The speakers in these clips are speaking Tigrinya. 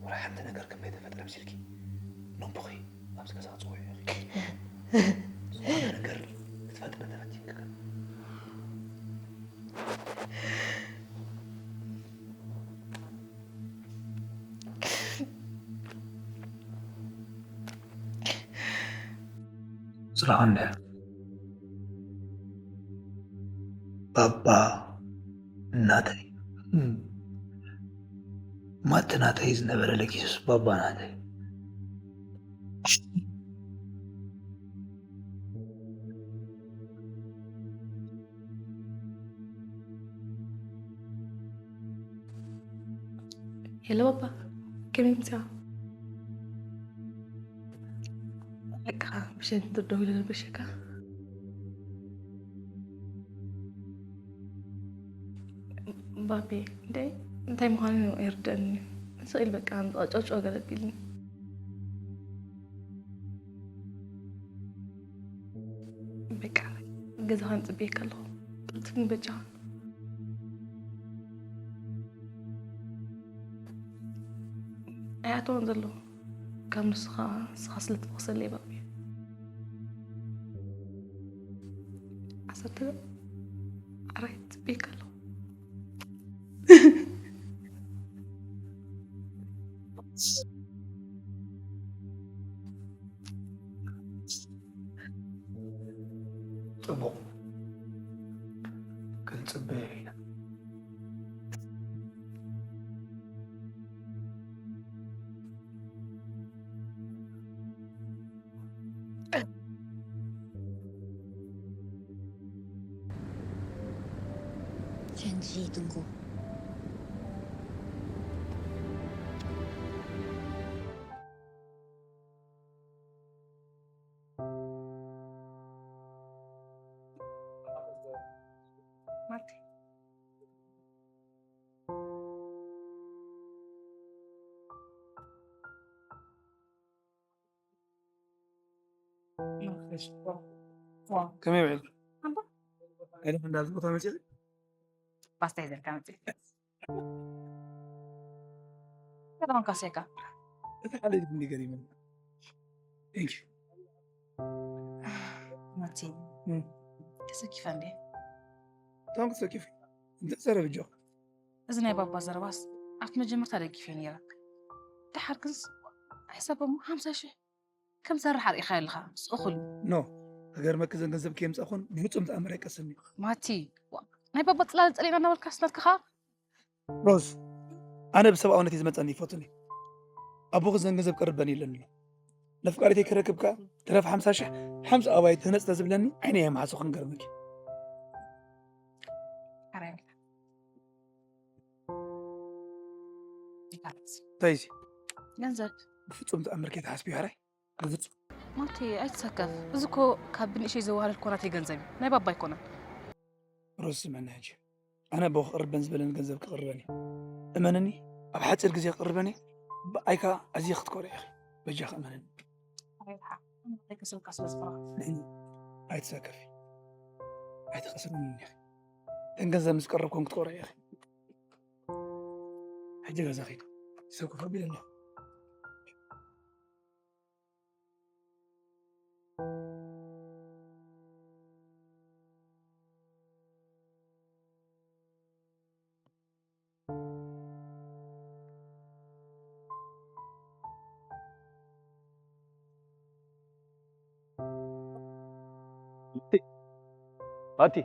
ወላ ሓንቲ ነገር ከም ዘይተፈጥረ ምሲልኪ ነቦኺ ኣብዚ ገዛ ክጽውዑ ኢኺ። ዝኾነ ነገር ክትፈጥሪ ተፈቲንኪ ግን ስራዕ እንድሕር ባባ እናተይ ማቲ ናተይ ዝነበረ ለጊሱስ ባባ ናተይ። ሄሎ ባባ፣ ከመይ ምጽኣ? በቃ ብሸንትር ደው ኢለ ንበሸካ። ባቢ፣ ደይ እንታይ ምዃኑ ኣይርደኣኒ። ስቕ ኢል በቃ ኣምጽኣ ጨውጨው ገለ ኣቢልኒ። በቃ ገዛኻ ንጽበየካ ኣለኹ። ቅልጥፍኒ በጃኻ። ኣይኣተወን ዘለኹ። ካብ ንስኻ ንስኻ ስለ ትበኽሰለይ ባቢ። ዓሰርተ ዓራት ጽበየካ ኣለኹ። ጽቡቕ ክንጽበዮ ኢና። ሸንጂ ትንኩ ማርቲ ከመይ ውዒልካ? ኣደ እንዳዚ ቦታ መፂእ ፓስታ ይዘልካ መፂእ ከማን ካሴካ እቲ ሓደ ኢልኩ እንዲ ገሪመኒ። Thank you። ማቲ ተሰኪፋ እንዴ? ታንክ ሰኪፍ እንተ ሰረብ ጆ እዚ ናይ ባባ ዘረባስ ኣብቲ መጀመርታ ደጊፈ ነይረ። ደሓር ክንስ ሕሰቦም ሓምሳ ሽሕ ከም ዝሰርሕ ኣርኢኻ ኣለኻ። ስቕ ኩሉ ኖ፣ ክገርመኪ ዘን ገንዘብ ከየምጻእኩን ብፍጹም ተኣምር ኣይቀስን እዩ። ማቲ፣ ዋ፣ ናይ ባባ ጽላለ ጸሊእና እናበልካስ ናትካ ኸኣ ሮዝ፣ ኣነ ብሰብኣውነት እዩ ዝመጸኒ ይፈቱኒ። ኣቦኺ ዘን ገንዘብ ቅርበን የለን ኣሎ። ነፍቃሪተይ ክረክብ ከኣ ተረፍ ሓምሳ ሽሕ ሓምሳ ኣባይ ተነጽተ ዝብለኒ ዓይነ እየ መሓሶ ክንገርመኪ። ሓራይ በላ። ይካትስ እንታይ እዚ? ገንዘብ ብፍጹም ተኣምር ከይትሓስቢ ሓራይ። ብፍጹም ማቲ ኣይትሰከፍ። እዚ እኮ ካብ ብንእሸይ ዘዋህለልኮ ናተይ ገንዘብ እዩ። ናይ ባባ ኣይኮነን። ሮዝ ስምዕኒ ሕጂ። ኣነ ኣቦኺ ክቕርበን ዝበለኒ ገንዘብ ክቕርበን እዩ። እመንኒ፣ ኣብ ሓጺር ግዜ ክቕርበን እዩ። ብኣይ ከኣ ኣዝየ ክትኮርዒ ኢኺ። በጃኺ እመንኒ። ሓራይ በላ። ከይከስረካ ስለ ዝፈራህ። ንሕኒ ኣይትሰከፊ። ኣይትኸስርኒ ኢኺ። እተን ገንዘብ ምስ ቀረብኩን ክትኮርዒ ኢኺ። ሕጂ ገዛ ኺዱ። ሰብ ኮፍ ኣቢለ ኣለኹ። ኣቲ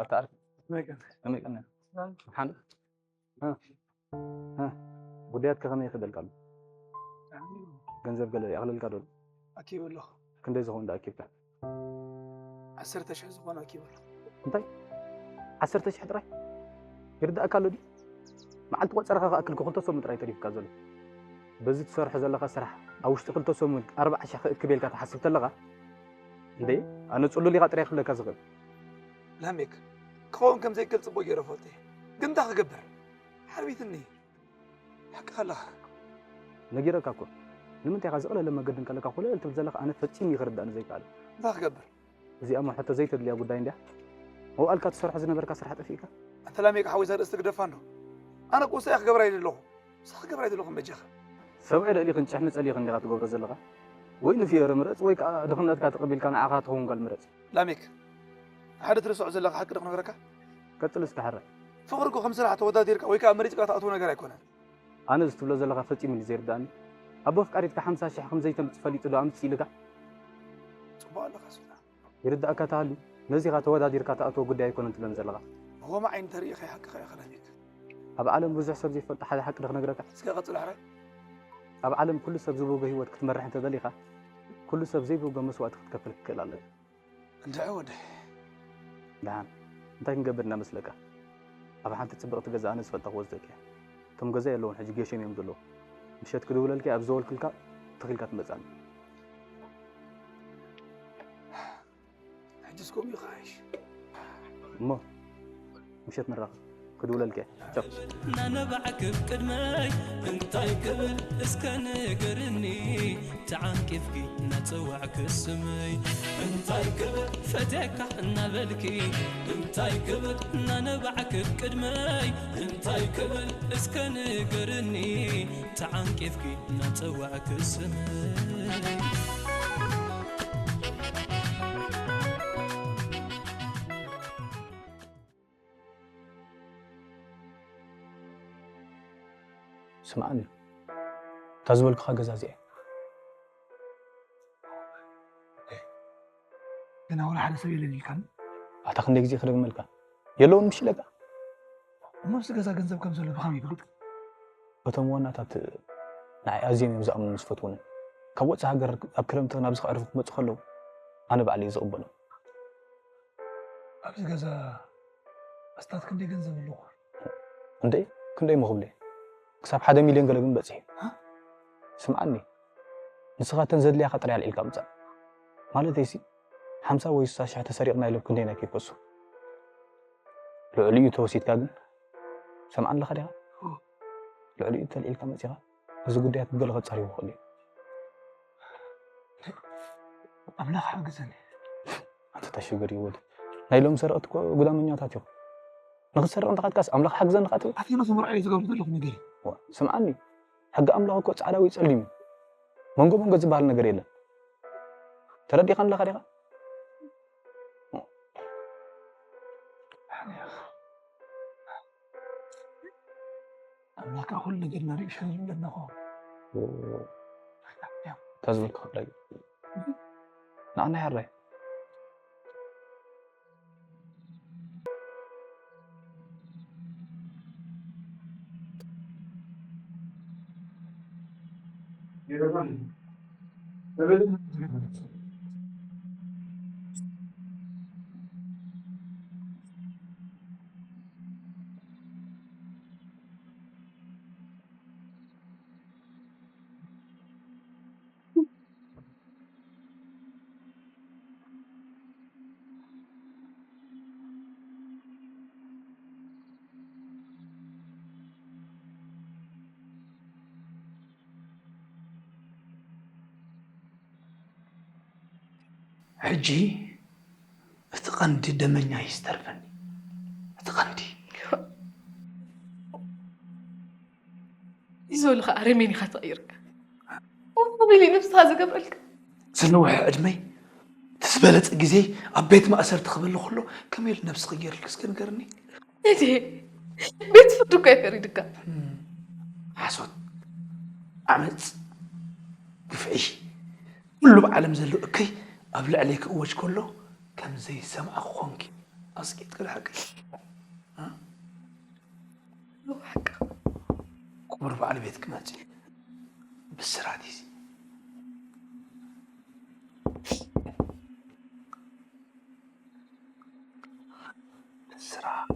ኣታ ዓርኪ ከመይ ቀኒኻ? ሓንቲ ጉዳያትካ ከመይ ይኸደልካ ኣሎ? ገንዘብ ገለ ይኣኽለልካ ዶ ኣሎ? ኣኪበ ኣለኹ። ክንደይ ዝኸውን ዶ ኣኪብካ? ዓሰርተ ሽሕ ዝኾነ ኣኪበ ኣለኹ። እንታይ? ዓሰርተ ሽሕ ጥራይ? ይርድኣካ ኣሎ ድዩ? መዓልቲ ቆጸራኻ ክኣክል ክልተ ሰሙን ጥራይ ተሪፉካ ዘሎ። በዚ ትሰርሖ ዘለኻ ስራሕ ኣብ ውሽጢ ክልተ ሰሙን ኣርባዓ ሽሕ ክእክብ ኢልካ ትሓስብ ተለኻ እንዴ ኣነ ጽሉል ኢኻ ጥራይ ክብለካ ዝኽእል። ላሜክ ክኸውን ከም ዘይክእል ጽቡቕ ገይረ እፈልጥ እየ። ግን እንታይ ክገብር? ሓርቢትኒ። ሓቅኻ ኣለኻ። ነጊረካ እኮ። ንምንታይ ኢኻ ዝቐለለ መገዲ እንከለካ ኮለል ትብል ዘለኻ? ኣነ ፈጺሙ እዩ ክርዳእኒ ዘይከኣለ። እንታይ ክገብር? እዚኣ እሞ ሕቶ ዘይተድልያ ጉዳይ እንድያ። መውኣልካ ትሰርሖ ዝነበርካ ስራሕ ጠፊእካ? ኣንተ ላሜካ ሓወይ፣ እዛ ርእሲ ትግደፋ እንዶ። ኣነ እኮ ንሳ እያ ክገብራ ኢለ ኣለኹ። ንሳ ክገብራ ኣይደለኹን በጃኻ። ሰብኣይ ለእሊኽን ጭሕሚ ጸሊኽን ዲኻ ትገብሮ ዘለኻ? ወይ ንፍዮሪ ምረጽ ወይ ከኣ ድኽነትካ ተቐቢልካ ንዓኻ ትኸውን ጓል ምረጽ። ላሜክ፣ ሓደ ትርስዖ ዘለኻ ሓቂ ዶ ክነግረካ? ቀጽል እስከ ሕራይ። ፍቕሪ እኮ ከም ስራሕ ተወዳዲርካ ወይ ከኣ መሪጽካ ትኣትዎ ነገር ኣይኮነን። ኣነ እዚ ትብሎ ዘለኻ ፈጺሙ እዩ ዘይርድኣኒ። ኣቦ ኣፍቃሪትካ ሓምሳ ሽሕ ከም ዘይተምጽእ ፈሊጡ ዶ ኣምጽእ ኢልካ? ጽቡቕ ኣለኻ ሱና። ይርድኣካ ተሃልዩ ነዚኻ ተወዳዲርካ ትኣትዎ ጉዳይ ኣይኮነን ትብለኒ ዘለኻ። ብኸምኡ ዓይኒ ተሪኢኻ ሓቅኻ ኢኻ ላሜክ። ኣብ ዓለም ብዙሕ ሰብ ዘይፈልጦ ሓደ ሓቂ ዶ ክነግረካ? እስከ ቀጽሎ ሕራይ። ኣብ ዓለም ኩሉ ሰብ ዝብህጎ ህይወት ክትመርሕ እንተደሊኻ፣ ኩሉ ሰብ ዘይብህጎ መስዋእቲ ክትከፍል ክትክእል ኣለካ። እንድዒ ወደይ። ደሓን እንታይ ክንገብር እንዳመስለካ? ኣብ ሓንቲ ጽብቕቲ ገዛ ኣነ ዝፈልጣ ክወስደኪ እየ። እቶም ገዛ የለውን ሕጂ ጌሾም እዮም ዘለዉ። ምሸት ክድውለልኪ ኣብ ዝደወልኩልካ ትኺልካ ትመጻኒ። ሕጅስ ከምኡ ይኸሓይሽ። እሞ ምሸት ንራኸብ። ክድውለልኪ እየ። ቻው። ናነባዕክብ ቅድመይ እንታይ ክብል እስከ ንገርኒ፣ ተዓንቂፍኪ እናጸዋዕክ ስመይ እንታይ ክብል ፈትየካ እናበልኪ እንታይ ክብል ናነባዕክብ ቅድመይ እንታይ ክብል እስከ ንገርኒ፣ ተዓንቂፍኪ እናጸዋዕክ ስመይ። ስምዓኒ፣ እታ ዝበልኩኻ ገዛ እዚኣ እያ። ገና ወላ ሓደ ሰብ የለን ኢልካኒ? ኣታ ክንደይ ግዜ ክደግመልካ? የለውን ምሽ ኢለካ? እሞ ምስቲ ገዛ ገንዘብ ከም ዘሎ ብኸመይ ይፈልጥ? እቶም ዋናታት ንዓይ ኣዝዮም እዮም ዝኣምኑን ዝፈትዉንን። ካብ ወጻኢ ሃገር ኣብ ክረምቲ ናብዚ ከዕርፉ ክመጹ ከለዉ ኣነ ባዕለይ እየ ዝቕበሎም። ኣብዚ ገዛ ኣስታት ክንደይ ገንዘብ ኣለዎ? እንዴ ክንደይ እሞ ክብለ? ክሳብ ሓደ ሚልዮን ገለ ግን በጺሑ። ሃ? ስምዓኒ፣ ንስኻ እተን ዘድልያኻ ጥራይ ኣልዒልካ ምጻእ። ማለተይሲ ሓምሳ ወይ ስሳ ሽሕ ተሰሪቕና ኢሎም ክንደይና ከይከሱ። ልዕሊኡ ተወሲድካ ግን፣ ሰምዓኒ ኣለኻ ዲኻ? እወ። ልዕሊኡ ተልዒልካ መጺኻ፣ እዚ ጉዳያት ብገለ ከጻርይዎ ይኽእሉ እዮም። ኣምላኽ ሓግዘኒ። ኣንታ ሽግር ይወድ። ናይ ሎሚ ሰረቕቲ እኮ ጉዳመኛታት እዮም። ንኽትሰርቕ እንተኻትካስ ኣምላኽ ሓግዘኒ ኻትብል? ኣቲ ነቲ ምርኣይ ዝገብሩ ዘለኹ ነገር እዩ። ዋ፣ ስምዓኒ፣ ሕጊ ኣምላኽ እኮ ጻዕዳ ወይ ጸሊም እዩ። መንጎ መንጎ ዝበሃል ነገር የለን። ተረዲኻኒ ኣለኻ ዲኻ? ኣምላኽ ኩሉ ነገር ነሪኡ ሸሊሙ ኣለና እኮ። ኦ፣ እንታይ ዝበልኩ ክብለይ? ንዓና ሕራይ። ሕጂ እቲ ቀንዲ ደመኛ እዩ ዝተርፈኒ። እቲ ቀንዲ። ይዞልኻ ኣረሜን ኢኻ ተቐይርካ። ኦቢሊ ነብስኻ ዝገብረልካ። ዝነውሐ ዕድመይ፣ እቲ ዝበለጸ ግዜ ኣብ ቤት ማእሰርቲ ክበሊ ከሎ ከመይ ኢሉ ነብስኺ ገይርልኪ እስከ ንገርኒ? እቲ ቤት ፍርዲ እኮ የፈሪድካ። እም፣ ሓሶት፣ ዓመጽ፣ ግፍዒ፣ ኩሉ ብዓለም ዘሎ እከይ ኣብ ልዕለይ ክእወጅ ከሎ ከም ዘይሰምዓ ኮንኪ ኣስቂጥኪ ድሓቂ? እ? ሎ ሓቂ። ክቡር በዓል ቤት ክመጽእ ብስራት እዩ። ብስራት።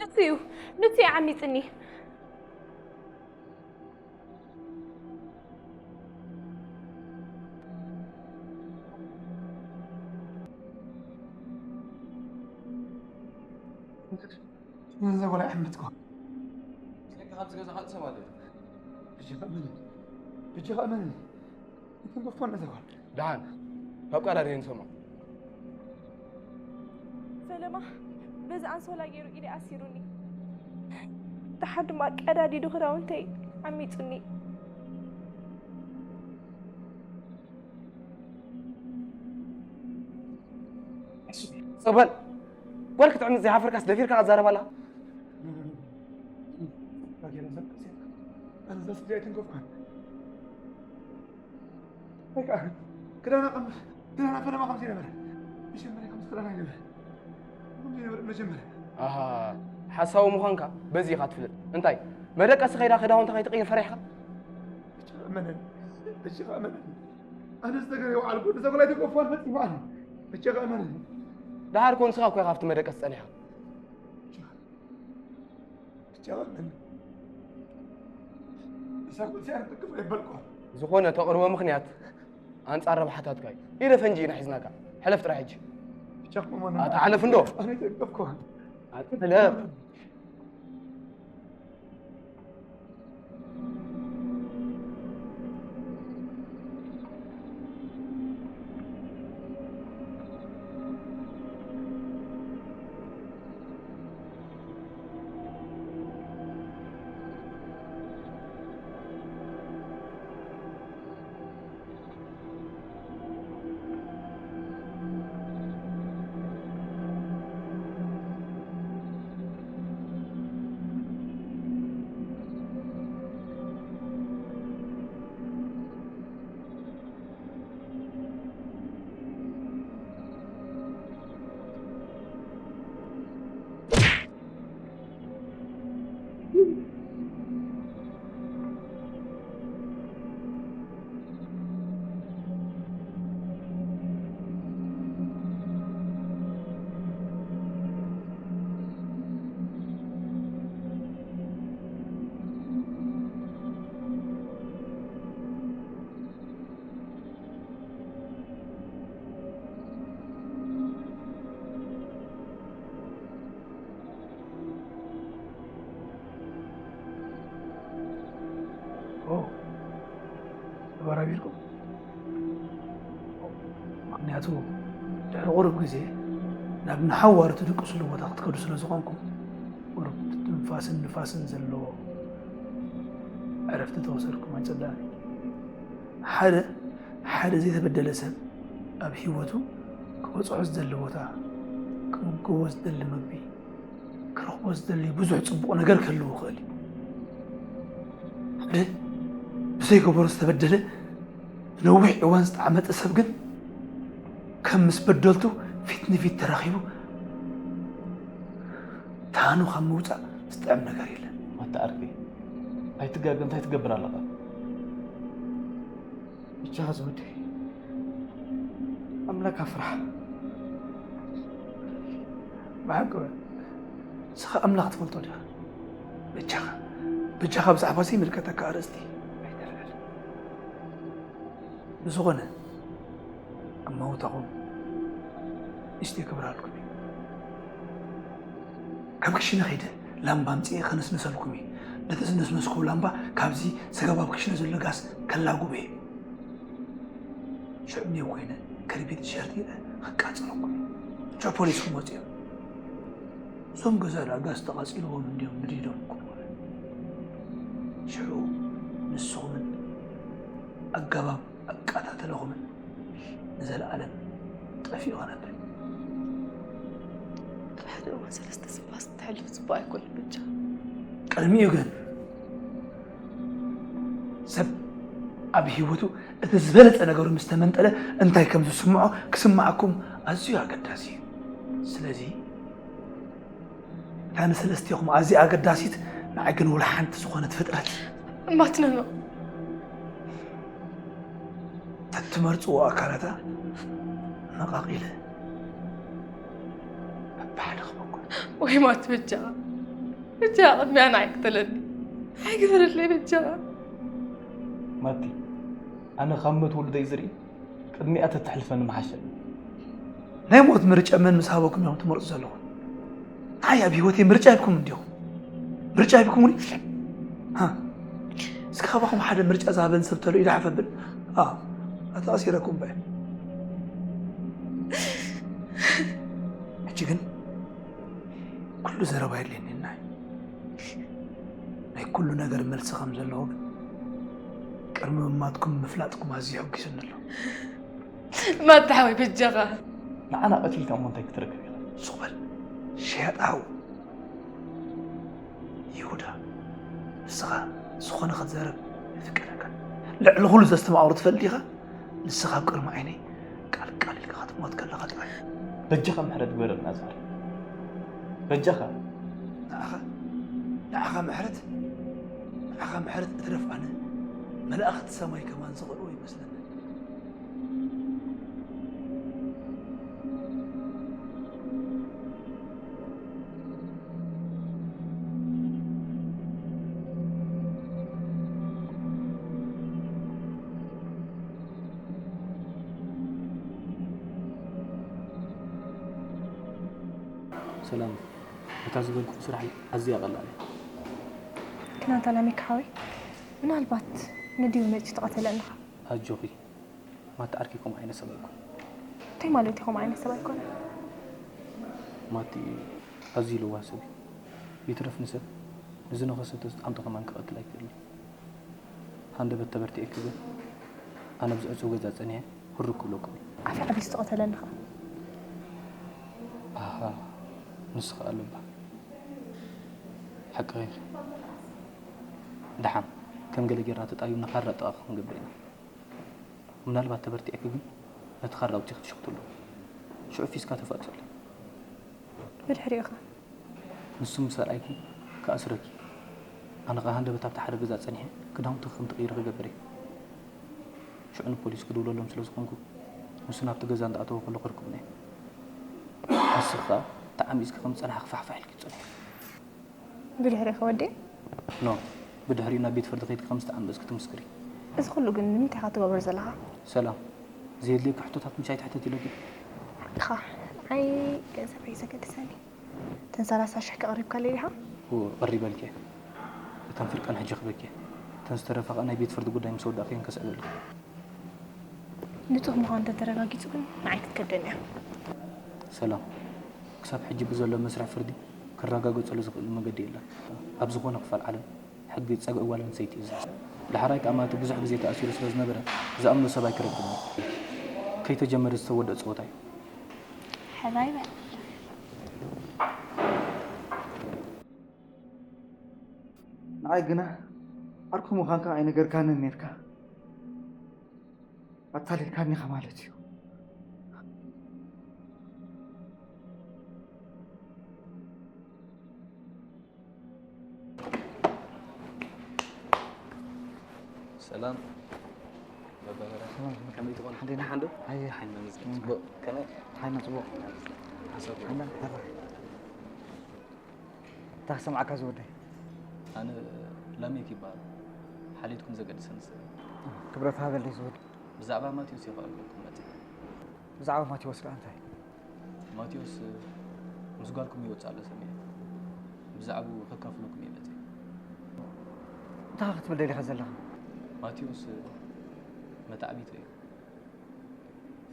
ንሱ እዩ፣ ንሱ እዩ ዓሚጽኒ። ነዛ ጓል ኣይሕምትኳ። ብሰንኪ ካብዚ ገዛ ካልእ ሰብ ኣሎ። ብጀኻ እመነኒ። ብጀኻ እመነኒ። ኣይትንከፍኳ ነዛ ጓል። ደሓን፣ ካብ ቃላ ደይ ንሰምዖ። ፈለማ በዚ ኣንሶላ ገይሩ ኢደ ኣሲሩኒ። ደሓር ድማ ቀዳዲዱ ክዳውንተይ ዓሚጹኒ። ጸበል ጓል ክትዕምጽ ዘይሓፈርካስ ደፊርካ ክትዛረብ ኣለኻ? ክዳና ከም ክዳና ፈለማ ከምዚ ነበረ። መጀመርያ ከምዚ ክዳና ይነበረ። ከምዚ ነበረ መጀመርያ። ኣሃ፣ ሓሳዊ ምዃንካ በዚ ኢኻ ትፍለጥ። እንታይ መደቀሲ ከይዳ ክዳውንታ ከይትቕይር ፈሪሕካ? እመነኒ፣ እሺ እመነኒ። ኣነ ዝተገረ ይውዓልኩ ንሰብላይ ተቆፋል ፈጺሙ ኣነ። እሺ እመነኒ። ደሓር ኮን ንስኻ እኮ ኢኻ ኣብቲ መደቀሲ ጸኒሕካ። ብቻ እመነኒ። ንሳ ክትስዕር ትቅፍ ኣይበልኩ። ዝኾነ ተቕርቦ ምኽንያት ኣንጻር ረብሓታትካ እዩ። ኢደ ፈንጂ ኢና ሒዝናካ። ሕለፍ ጥራሕ ሕጂ። ብቻ እኮ ማን ኣታ ሕለፍ እንዶ። ኣነ ተቀፍኩ። ኣታ ሕለፍ። ተበራቢርኩም። ምክንያቱ ድሕሪ ቁሩብ ግዜ ናብ ንሓዋሩ ትድቅስሉ ቦታ ክትከዱ ስለ ዝኾንኩም፣ ቁሩብ ትንፋስን ንፋስን ዘለዎ ዕረፍቲ ተወሰድኩም ኣይጸላእን። ሓደ ሓደ ዘይተበደለ ሰብ ኣብ ህይወቱ ክበጽሖ ዝደሊ ቦታ፣ ክምገቦ ዝደሊ ምግቢ፣ ክረኽቦ ዝደሊ ብዙሕ ጽቡቕ ነገር ክህልዎ ይኽእል እዩ። ሓደ ብዘይገበሮ ዝተበደለ ንነዊሕ እዋን ዝጠዓመጠ ሰብ ግን ከም ምስ በደልቱ ፊት ንፊት ተራኺቡ ታህኑ ካብ ምውጻእ ዝጥዕም ነገር የለን። ኣታ ኣርፌ ኣይትጋገ እንታይ ትገብር ኣለኻ? ብቻኻ ዝወደይ ኣምላክ ኣፍራሕ። ብሓቂ ንስኻ ኣምላኽ ትፈልጦ ዲኻ? በጃኻ በጃኻ ብዛዕባ ዘይምልከተካ ኣርእስቲ ኣይተልዕል። ብዝኾነ ኣማውታኹም ንእሽተይ ክብርሃልኩም እዩ። ካብ ክሽነ ከይደ ላምባ ኣምፅኤ ከነስንሰልኩም እዩ። ነቲ ዝነስነስኩዎ ላምባ ካብዚ ሰገባብ ክሽነ ዘሎ ጋስ ከላጉበ እዩ። ሽዑ እኔው ኮይነ ክርቢት ሸርጢጠ ክቃፀለኩም እዩ። ሽዑ ፖሊስ ክመፁ እዮም። እዞም ገዛ ደኣ ጋስ ተቓፂልዎም እንድዮም ንዲዶም ክብሉ። ሽዑ ንስኹምን ኣገባብ ኣቃታተለኹምን ንዘለኣለም ጠፊኡ ክነብር። ኣብ ሓደ እዋን ሰለስተ ስንፋስ ክትሕልፍ ጽቡቕ ኣይኮነን ብቻ። ቅድሚኡ ግን ሰብ ኣብ ህይወቱ እቲ ዝበለጸ ነገሩ ምስ ተመንጠለ እንታይ ከም ዝስምዖ ክስምዓኩም ኣዝዩ ኣገዳሲ እዩ። ስለዚ እታ ንሰለስቴኹም ኣዝያ ኣገዳሲት ንዓይ ግን ወላ ሓንቲ ዝኾነት ፍጥረት እማትነኖ ተትመርጽዎ ኣካላታ ነቓቒለ በብሓደ ክበኩ ወይ ማት ብቻ ብቻ ቅድሚያ ንዓይ ክተለኒ ኣይግበረለይ በጃኻ። ማቲ ኣነ ካብ ሞት ውሉደይ ዝርኢ ቅድሚኣ ተተሕልፈኒ ምሓሸ። ናይ ሞት ምርጫ መን ምስ ሃበኩም እዮም ትመርፁ ዘለኹም? ንዓይ ኣብ ህይወተይ ምርጫ ሂብኩም እንዲኹም። ምርጫ ሂብኩምኒ? ሃ? እስኪ ካባኹም ሓደ ምርጫ ዝሃበኒ ሰብ ተሎ ኢዳ ሓፈብል? ኣዎ፣ ኣተኣሲረኩም በ። ሕጂ ግን ኩሉ ዘረባ የድልየኒ ናይ ናይ ኩሉ ነገር መልሲ ከም ዘለዎ ግን ቅድሚ ምማትኩም ምፍላጥኩም ኣዝዩ ሕጒስኒ ኣሎ። ማታ ሓወይ በጃኻ። ንዓና ቀቲልካ እሞ እንታይ ክትረክብ ኢኻ? ሱቕ በል ሸያጥ ሓው ይሁዳ፣ ንስኻ ዝኾነ ክትዛረብ ኣይፍቀደካን። ልዕሊ ኩሉ ዘስተማቕሮ ትፈልጥ ዲኻ? ንስኻ ኣብ ቅድሚ ዓይነይ ቃል ቃል ኢልካ ክትሞት ከለኻ ጥራይ። በጃኻ ምሕረት ግበረልና ዛሪ በጃኻ። ንዓኻ ንዓኻ ምሕረት ንዓኻ ምሕረት እትረፍ ኣነ መላእኽቲ ሰማይ ከማን ዝኽእልዎ ይመስለኒ። ሰላም፣ እታ ዝበልኩኺ ስራሕ ኣዝያ ቀላል እያ። ክናታ ላሚክ ሓወይ፣ ምናልባት ንድዩ መጺኡ ተቐተለ እንኻ? ኣጆኺ፣ ማቲ ዓርኪ ከምኡ ዓይነት ሰብ ኣይኮነን። እንታይ ማለት እዩ ከምኡ ዓይነት ሰብ ኣይኮነን? ማቲ ኣዝዩ ለዋህ ሰብ እዩ። ይትረፍ ንሰብ ንዝነኸሰ ተዝጠዓምቶ ከማን ክቐትል ኣይክእልን እዩ። ሃንደበት ተበርቲዐኪ ግን ኣነ ኣብዚ ዕጹው ገዛ ጸኒሐ ህርክ ክብለኩም እየ። ኣፈ ዓብዩ ዝተቐተለ ኣለኻ። ኣሃ ንሱ ኸኣ ለባ ሓቅኺ ኢኺ። ደሓን ከም ገለ ጌርና ተጣቢብና ካራ ጥቓኺ ክንገብር ኢና። ምናልባት ተበርቲዕኪ ግን ነቲ ካራ ኣውጺኺ ትሽኽትሉ። ሽዑ ፊስካ ተፋጸሉ። ብድሕሪኡ ኸ? ንሱ ምስ ኣርኣይኪ ክኣስረኪ። ኣነ ኸኣ ሃንደበት ኣብቲ ሓደ ገዛ ጸኒሐ ክዳውንትኺ ከም ትቕይሪ ክገብር እየ። ሽዑ ንፖሊስ ክድውለሎም ስለ ዝኾንኩ ንሱ ናብቲ ገዛ እንዳኣተወ ከሎ ክርክቡና እዮም። ንስኺ ኸኣ ተዓሚጽኪ ከም ዝጸናሕኪ ፋሕፋሕ ኢልኪ ትጸንሒ። ብድሕሪኺ ወዲ? ኖ፣ ብድሕሪኡ ናብ ቤት ፍርዲ ከይድኪ ከም ዝተዓመጽኪ ትምስክሪ። እዚ ኩሉ ግን ንምንታይ ኢኻ ትገብሮ ዘለኻ? ሰላም፣ ዘየድልየኪ ሕቶታት ምሽ ኣይትሕተቲ ኢለኪ። ሓቅኻ፣ ንዓይ ገንዘብ እዩ ዘገድሰኒ። እተን ሰላሳ ሽሕ ከቕሪብካለይ ዲኻ? እወ፣ ቀሪበልኪ እየ። እተን ፍርቀን ሕጂ ክበኪ እየ። እተን ዝተረፋ ኸኣ ናይ ቤት ፍርዲ ጉዳይ ምስ ወዳእክየን ከስዕበልኪ። ንጹህ ምዃኑ እንተተረጋጊጹ ግን ንዓይ ክትከብደኒ እያ። ሰላም፣ ክሳብ ሕጂ ብዘሎ መስርሕ ፍርዲ ክረጋገጸሉ ዝኽእል መገዲ የለን። ኣብ ዝኾነ ክፋል ዓለም ሕጊ ጸግዒ ጓል ኣንስተይቲ እዩ ዝሕዝ። ዳሕራይ ከኣ ማቲ ብዙሕ ግዜ ተኣሲሩ ስለ ዝነበረ ዝኣምኖ ሰብ ኣይክረክብን እዩ። ከይተጀመረ ዝተወድአ ጸወታ እዩ። ሕራይ በል። ንዓይ ግና ዓርኩ ምዃንካ ኣይነገርካንን ኔርካ። ኣታሊልካኒ ኢኻ ማለት እዩ። ሰላም በበበረ ከመይ ትኾን? ሓንዴና ሓንዶ ሓንዶ ኣየ ሓይና መዝገብ ጽቡቕ ከመይ ሓይና ጽቡቕ ሓሳብ ሓይና ሕራ እንታይ ክሰምዓካ ዝወደይ ኣነ ላሜክ ይበሃል ሓልየትኩም ዘገድሰኒ ሰብ ክብረት ሃበለይ ዝወደይ ብዛዕባ ማቴዎስ እየ ክዕልወኩም መጺእ ብዛዕባ ማቴዎስ ከኣ እንታይ ማቴዎስ ምስ ጓልኩም ይወጽእ ኣሎ ሰሚዐ ብዛዕባኡ ከካፍለኩም እየ መጺእ እንታይ ክትብል ደሊኻ ዘለኻ ማቴዎስ መታዕቢቶ እዩ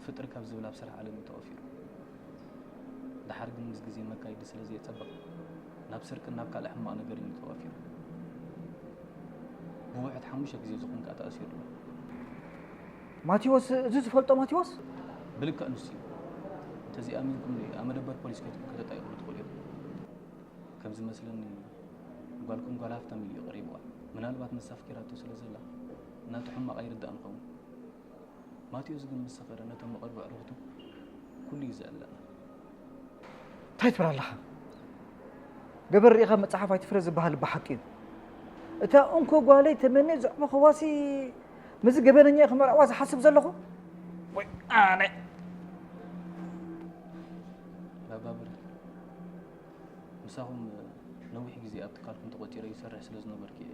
ፍጥር ካብ ዝብል ኣብ ስራሕ ዓለም እዩ ተዋፊሩ ደሓር ግን ምስ ግዜ መካይዲ ስለ ዘየጸበቐ ናብ ስርቅን ናብ ካልእ ሕማቕ ነገርን እዩ ተዋፊሩ ብውሕድ ሓሙሽተ ግዜ ዝኹን ከኣ ተኣሲሩ ኣሎ ማቴዎስ እዚ ዝፈልጦ ማቴዎስ ብልክዕ ንሱ እዩ እንተዘይኣሚንኩም ኣብ መደበር ፖሊስ ከይድኩም ከተጣይቑሉ ትኽእሉ ኢኹም ከም ዝመስለኒ ጓልኩም ጓል ሃፍታም ኢሉ እዩ ቀሪብዋ ምናልባት ንሳ ኣፍቂራቶ ስለ ዘላ ናቱ ሕማቕ ኣይርድኣን ይኸውን ማቴዎስ ግን ምስ ሰኸረ ነቶም መቐርቢ ኣዕሩኽቱ ኩሉ እዩ ዘዕልለና እንታይ ትብል ኣለኻ ገበር ርኢኻ መጽሓፍ ኣይትፍረ ዝበሃል ብሓቂ እዩ እታ እንኮ ጓለይ ተመንየ ዘዕበኽዋሲ ምስዚ ገበነኛ ክመርዕዋ ዝሓስብ ዘለኹ ወይ ኣነ ባባብር ምሳኹም ነዊሕ ግዜ ትካልኩም ተቖጺረ ይሰርሕ ስለ ዝነበርኩ እየ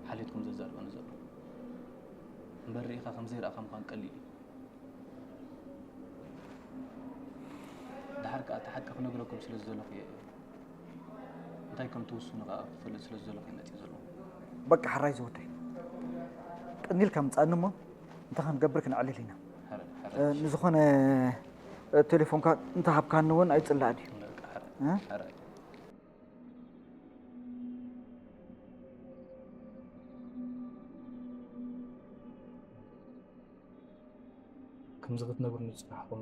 ሓልየትኩም ዘዛርበኒ ዘሎ። እምበር ርኢኻ ከም ዘይረኣኻ ምዃን ቀሊል እዩ። ደሓር ከኣ እቲ ሓቂ ክነግረኩም ስለ ዝደለኹ እየ። እንታይ ከም ትውስኑ ከኣ ክፈልጥ ስለ ዝደለኹ እየ መጺእ ዘለኹ። በቃ ሕራይ ዝወደይ፣ ቅኒልካ ምጻእኒ እሞ እንታይ ክንገብር ክንዕልል ኢና። ሕራይ፣ እ፣ ሕራይ። ንዝኾነ፣ እ፣ ቴሌፎንካ እንተሃብካኒ እውን ኣይጽላእን እዩ። በቃ ሕራይ፣ እ? ሕራይ። ከምዚ ክትነግሩኒ ዝጸናሕኩም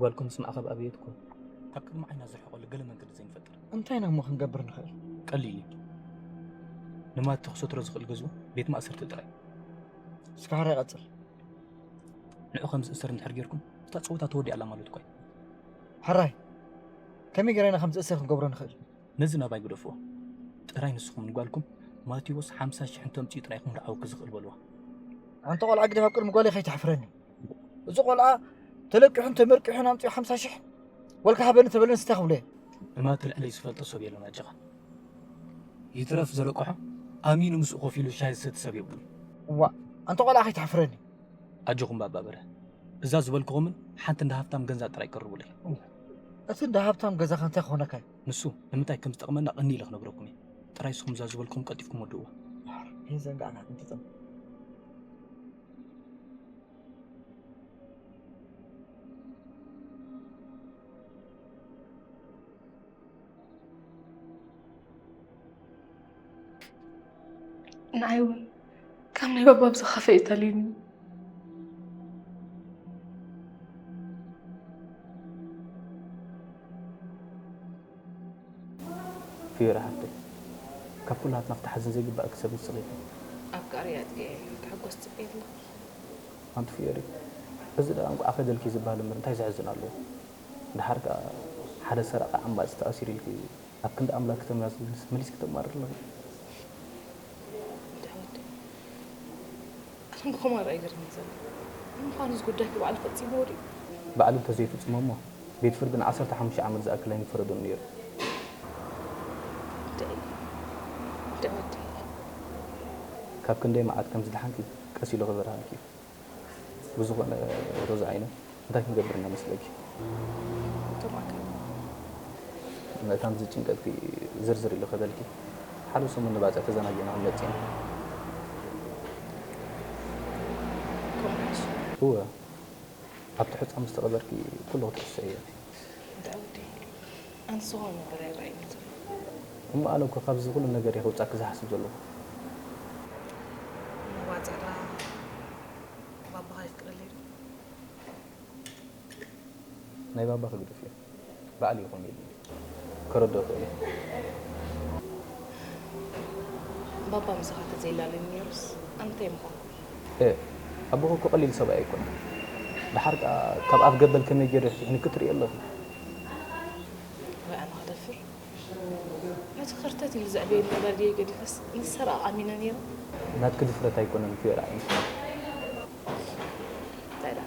ጓልኩም ስምዓ ካብ ኣበየትኩም? ካብ ቅድሚ ዓይና ዝርሕቐሉ ገለ መንገዲ ዘይንፈጥር? እንታይ ኢና እሞ ክንገብር ንኽእል? ቀሊል እዩ። ንማቲ ክሰትሮ ዝኽእል ገዝኡ ቤት ማእሰርቲ ጥራይ። እስከ ሕራይ ቀጽል። ንዑ ከም ዝእሰር እንድሕር ጌርኩም፣ እታ ጸወታ ተወዲኣ ኣላ ማለት እኮ እዩ። ሕራይ፣ ከመይ ጌርና ከም ዝእሰር ክንገብሮ ንኽእል? ነዚ ናባይ ግደፍዎ። ጥራይ ንስኹም ንጓልኩም ማቴዎስ ሓምሳ ሽሕ እንተምጽኡ ጥራይ ኢኹም ርዓውኪ ዝኽእል በልዋ። ኣንታ ቆልዓ ግደፍ፣ ኣብ ቅድሚ ጓለይ ከይተሕፍረኒ። እዚ ቆልዓ ተለቂሑን ተመርቂሑን ኣምጺኡ ሓምሳ ሽሕ ወልካ ሃበኒ ተበለንስ እንታይ ክብሎ እየ? እማቲ ልዕለይ ዝፈልጦ ሰብ የለን ኣጀኻ። ይትረፍ ዘለቅሖ ኣሚኑ ምስኡ ኮፍ ኢሉ ሻሂ ዝሰቲ ሰብ የብሉን። እዋእ፣ ኣንታ ቆልዓ ከይተሕፍረኒ። ኣጆኹም ባባ በርሀ። እዛ ዝበልኩኹምን ሓንቲ እንዳ ሃብታም ገንዛ ጥራይ ቀርቡለይ። እቲ እንዳ ሃብታም ገዛኻ እንታይ ክኾነካ እዩ? ንሱ ንምንታይ ከም ዝጠቕመና ቀኒ ኢለ ክነግረኩም እየ። ጥራይ ንስኹም እዛ ዝበልኩኹም ቀልጢፍኩም ወድእዋ። ይህን ዘንጋዕና ክንትጥም። ንዓይ እውን ከም ናይ ባባ ብዝኸፈ እዩ ተልዩኒ። ፍዮሪ ሓፍተይ፣ ካብ ኩላትና ክትሓዝን ዘይግባእኪ ሰብ ንስኺ ኢኺ። ኣፍቃሪ ኣጥቂዐ ክሕጎስ ጽበ ኣለኹ። ኣንቲ ፍዮሪ፣ እዚ ደኣ እንቋዕ ከደልኪ ዝበሃል እምበር እንታይ ዘሕዝን ኣለዎ? ደሓር ከኣ ሓደ ሰራቒ ዓምባፂ ተኣሲሩ ኢልኪ ኣብ ክንዲ ኣምላክ ክተማስግንስ መሊስኪ ተማርሪ ኣለኺ። እንታይ ወዲ? ኣነ ብኸማን ርኣይ ገርም እዩ ዘሎ። ንምዃኑ እዚ ጉዳይ ከ ባዕሉ ፈጺምዎ ድዩ? ባዕሉ እንተዘይፍጽሞ እሞ ቤት ፍርዲ ንዓሰርተ ሓሙሽተ ዓመት ዝኣክል ኣይምፈረዶን ነይሩ። እንታይ? እንታይ ወዲ? ካብ ክንደይ መዓት ከም ዝደሓንኪ ቀስ ኢሉ ክበርሃልኪ እዩ። ብዝኾነ ሮዛ ዓይነ እንታይ ክንገብር ኢና መስለኪ? እቶም ኣካል ምእታን ዝጭንቀልኪ ዝርዝር ኢሉ ከበልኪ ሓደ ሰሙን ንባጽዕ ተዘናጊዕና ክንመጽእ ኢና። ከምኡ ድዩ? እወ፣ ኣብቲ ሑጻ ምስ ተቐበርኪ ኩሉ ክትርስዕዮ ኢኺ። እንታይ ወዲ? ኣነ ዝኾነ ነገር ኣይረኣይን ዘሎ። እሞ ኣነ እኮ ካብዚ ኩሉ ነገር እየ ከውጻኪ ዝሓስብ ዘለኹ። ንባጽዕ ደኣ ባባኻ የፍቅደለይ ዶ? ናይ ባባ ክግደፍ እየ። ባዕሉ ይኹን ኢሉ ከረድኦ ክእል እየ። ባባ ምሳኻ ተዘይላለኒ ነይሩስ ኣንታይ ምኾንኩ? እ፣ ኣቦኺ እኮ ቀሊል ሰብኣይ ኣይኮነን። ደሓር ከኣ ካብ ኣፍ ገበል ከመይ ገይሩ ይሕንኪ ትርእዮ ኣለኺ። ወይ ኣነ ክደፍር? ነቲ ከርተት ኢሉ ዘዕበየኒ ወላዲየይ ገዲፈስ ንሰራቕ ኣሚነ ነይረ። ናትኪ ድፍረት ኣይኮነን ፊዮሪ ዓይነይ። እንታይ ደኣ?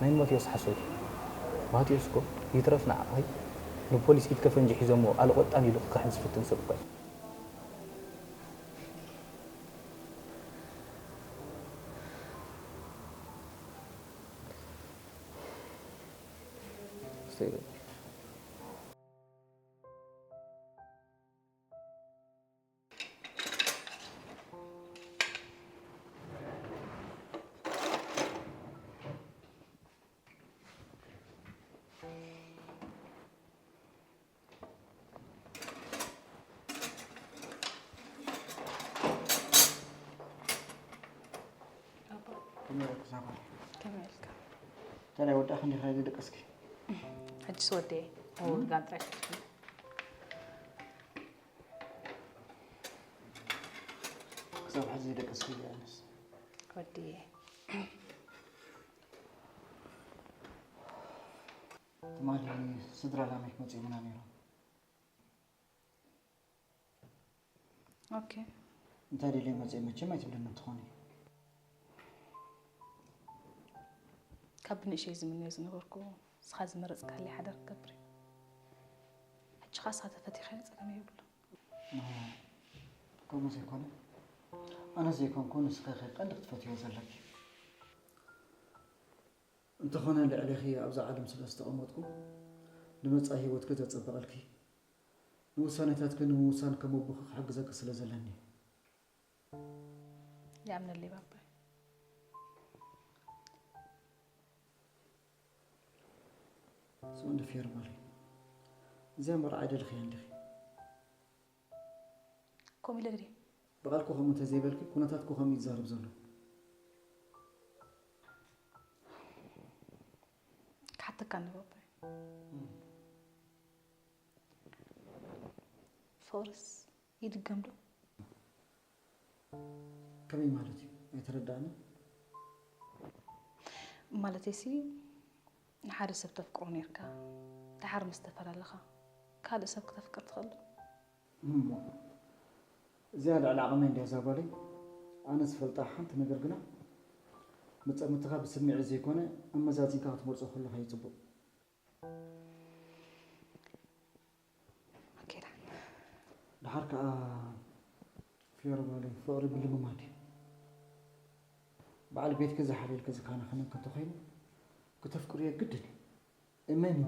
ናይ ማቴዎስ ሓሶት እዩ። ማቴዎስ እኮ ይትረፍ ንዓኺ ንፖሊስ ኢድከ ፈንጂ ሒዞሞ ኣልቖጣን ኢሉ ክክሕድ ዝፍትን ሰብ እኳ እዩ። ኣባ፣ ከመይ ኢልካ? ከመይ ኢልካ? እንታይ ወዳእኺ እንዲኺ ዘይደቀስኪ? ሕጅስ ወደየ፣ እም? ጋን ጥራይ ሒዝኩ። ክሳብ ሕጂ ዘይደቀስኪ ኢለ ኣነስ። ወደየ። ትማሊ ስድራ ላሜክ መጺኦምና ነይሮም። ኦኬ። እንታይ ደልዮም መጺኦም መቸም ኣይትብልን እንትኾኒ። ካብ ብንእሸይ ዝምነዮ ዝነበርኩ ንስኻ ዝመረጽካለይ ሓዳር ክገብር እዩ። ሕጂ ንስኻ ንስኻ ተፈቲኻ ጸገም የብሉን። ከምኡ ዘይኮነ፣ ኣነ ዘይኮንኩ ንስኺ ኢኺ ቀንዲ ክትፈትዮ ዘለኪ። እንተኾነ ልዕሌኺ ኣብዛ ዓለም ስለ ዝተቐመጥኩ፣ ንመጻኢ ህይወትኪ ዘጸብቐልኪ፣ ንውሳኔታትኪ ንምውሳን ከም ኣቦኺ ክሕግዘኪ ስለ ዘለኒ። ይኣምነለይ ባባይ። ስምዒ ፊርማለይ። እዚኣ መርዓ ኣይደለኽያን ዲኺ? ከምኡ ኢለ ድየ? ብቓልኩ ከምኡ እንተዘይበልኪ፣ ኩነታትኩ ከምኡ እዩ ዝዛረብ ዘሎ። ክሓተካ እንደ ባባይ። ፍቕርስ ይድገም ዶ? ከመይ ማለት እዩ? ኣይተረዳእንን። ማለተይሲ፣ ንሓደ ሰብ ተፍቅሮ ኔርካ፣ ደሓር ምስ ተፈላለኻ፣ ካልእ ሰብ ክተፍቅር ትኽእል ዶ? እሞ፣ እዚኣ ልዕሊ ዓቕመይ እንድያ እዛ ጓለይ። ኣነ ዝፈልጣ ሓንቲ ነገር ግና፣ መጻምድትኻ ብስምዒት ዘይኮነ፣ ኣመዛዚንካ ክትመርጾ ከለኻ እዩ ጽቡቕ። ኣኬዳ። ደሓር ከኣ ፊዮሪ ጓለይ፣ ፍቕሪ ብልምማድ እዩ። በዓል ቤትኪ ዝሓልየልኪ ዝከናኸነኪ እንተኾይኑ፣ ክተፍቅርዮ ግድን እዩ። እመንኒ።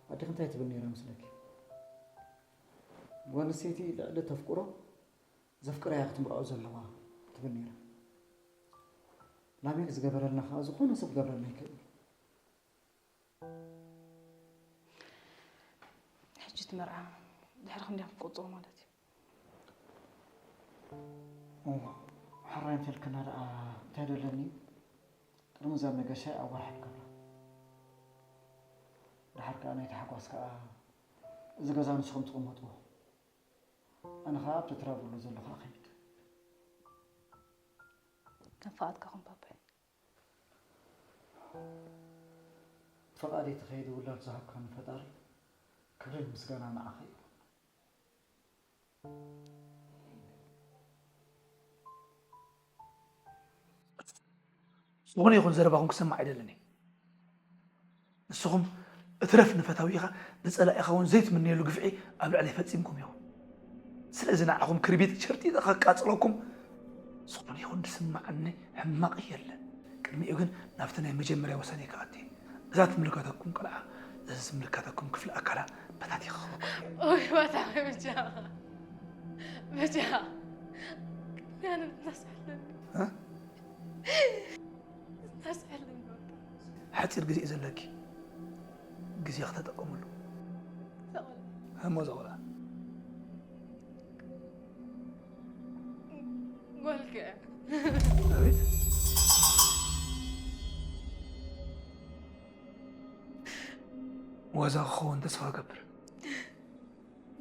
ኣዴኺ እንታይ ትብል ነይራ መስለኪ? ጓል ኣንስተይቲ ልዕሊ ተፍቅሮ፣ ዘፍቅራ እያ ክትምርዖ ዘለዋ ትብል ነይራ። ላሜክ ዝገበረልና ከኣ ዝኾነ ሰብ ክገብረልና ይክእል እዩ። ሕጂ እቲ መርዓ ድሕሪ ክንደይ ክትቆጽሮ ማለት እዩ? እዋ፣ ሕራይ እንተልክና ደኣ እንታይ ደለኒ? ቅድሚ እዛ መገሻይ ኣብ ወርሒ ንገብራ። ደሓር ከኣ ናይ ታሕጓስ ከኣ እዚ ገዛ ንስኹም ትቕመጥዎ። ኣነ ከኣ ኣብቲ ትራብሉ ዘለኹ ኣኸይድ። ከም ፍቓድካ ኩን ባባይ። ፍቓደይ ትኸይድ ውላድ ዝሃብካኒ ፈጣሪ ክብርን ምስጋና ንዓኻ ይኹን። ዝኾነ ይኹን ዘረባኹም ክሰማዕ ኣይደልን እየ። ንስኹም እትረፍ ንፈታዊኻ ንጸላኢኻ እውን ዘይትምነየሉ ግፍዒ ኣብ ልዕለይ ፈጺምኩም ኢኹም። ስለዚ ንዓኹም ክርቢት ሸርጢጠ ከቃጽለኩም ዝኾነ ይኹን ዝስምዓኒ ሕማቕ የለን። ቅድሚኡ ግን ናብቲ ናይ መጀመርያ ውሳኔ ክኣቱ እየ። እዛ ትምልከተኩም ቆልዓ፣ እዚ ዝምልከተኩም ክፍሊ ኣካላ በታቲኻ ክህበኩም እየ። ኦይ፣ ባታ፣ በጃኻ፣ በጃኻ። ያንን እናስሓለኒ። እ? እናስሓለኒ፣ ባታ። ሓጺር ግዜ እዩ ዘለኪ። ግዜ ክተጠቀምሉ። እሞ እዛ ቆልዓ። ጓልካ እያ። ኣቤት። ዋዛ ክኸውን ተስፋ እገብር።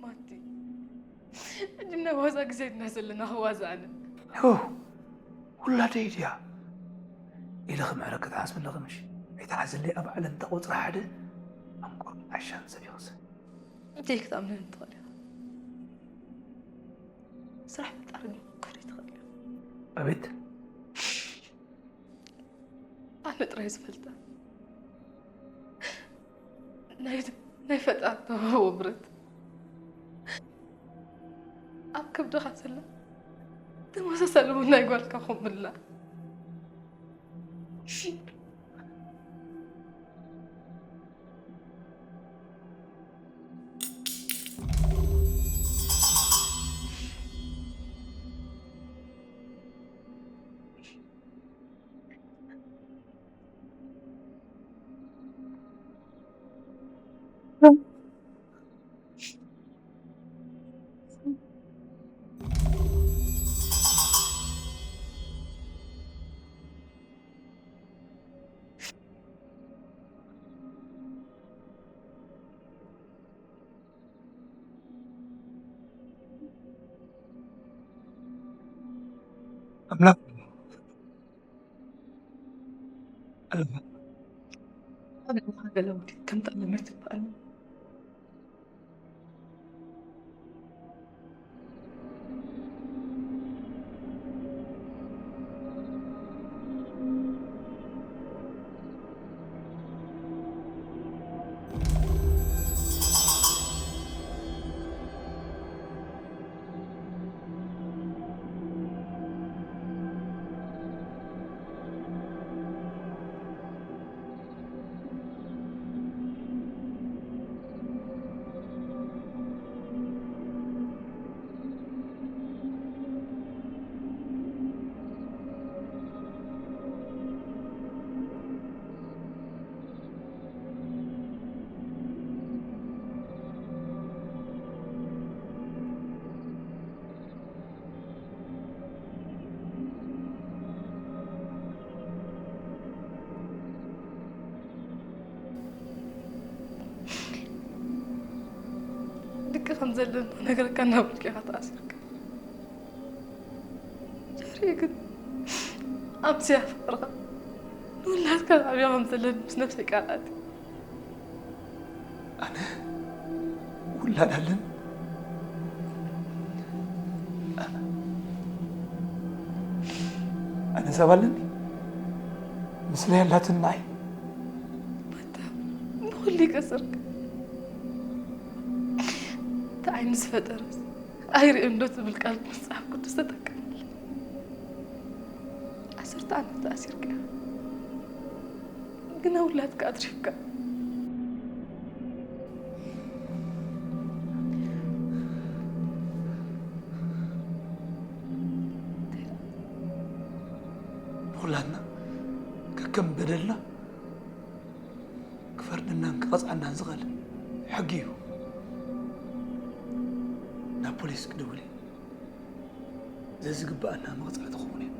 ማቲ፣ ሕጂ ናይ ዋዛ ግዜ ድና ዘለና ክዋዛእና? ሆ፣ ውላደይ ድያ ኢለ ክምሕረኪ ትሓስቢ ኣለኺ ምሽ? ኣይትሓዝለይ፣ ኣብ ዓለም እንተ ቁጽሪ ሓደ ኣንኮር ዓሻን ሰብ ይኽስብ። እንታይ ክትኣምነኒ ትኽእል ኢኻ? ስራሕ ፈጣሪ ግን ክትከዶ ይትኽእል ኢኻ። ኣቤት። ኣነ ጥራይ ዝፈልጣ ናይ፣ ናይ ፈጣሪ ተዋህቦ ብረት ኣብ ከብድኻ ዘላ ተመሳሳሊ እውን ናይ ጓልካ ኮምላ። ኣምላኽ ኣለኻ። ኣብ ልዕሊኻ ገለ ውዲት ከም ጠለመ ትበኣል። ዘለኒ ክነግረካ እናበልኩ ኢኻ ተኣሲርካ። ጀሪ ግን ኣምስያ ፍቕርኻ ንውላድካ ተዓብያ ከም ዘለኒ ምስ ነብሰይ ቃል ኣትዩ። ኣነ ውላድ ኣለኒ? ኣነ ሰብ ኣለኒ? ምስለይ ኣላትኒ ንዓይ? ባታ ብኹሉ ይቅጽርካ። እቲ ዓይኒ ዝፈጠረስ ኣይርእን ዶ ትብል ቃል መጽሓፍ ቅዱስ ተጠቀመላ። ዓሰርተ ዓመት ተኣሲርካ ኢኻ። ግና ውላድካ ኣትሪፍካ። ንኹላትና ከከም በደልና ክፈርደናን ክቐጽዓናን ዝኽእል ሕጊ እዩ። ናብ ፖሊስ ክድውል እየ። ዘዝግብኣና መቕጻዕቲ ክኸውን እዩ።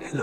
ሄሎ፣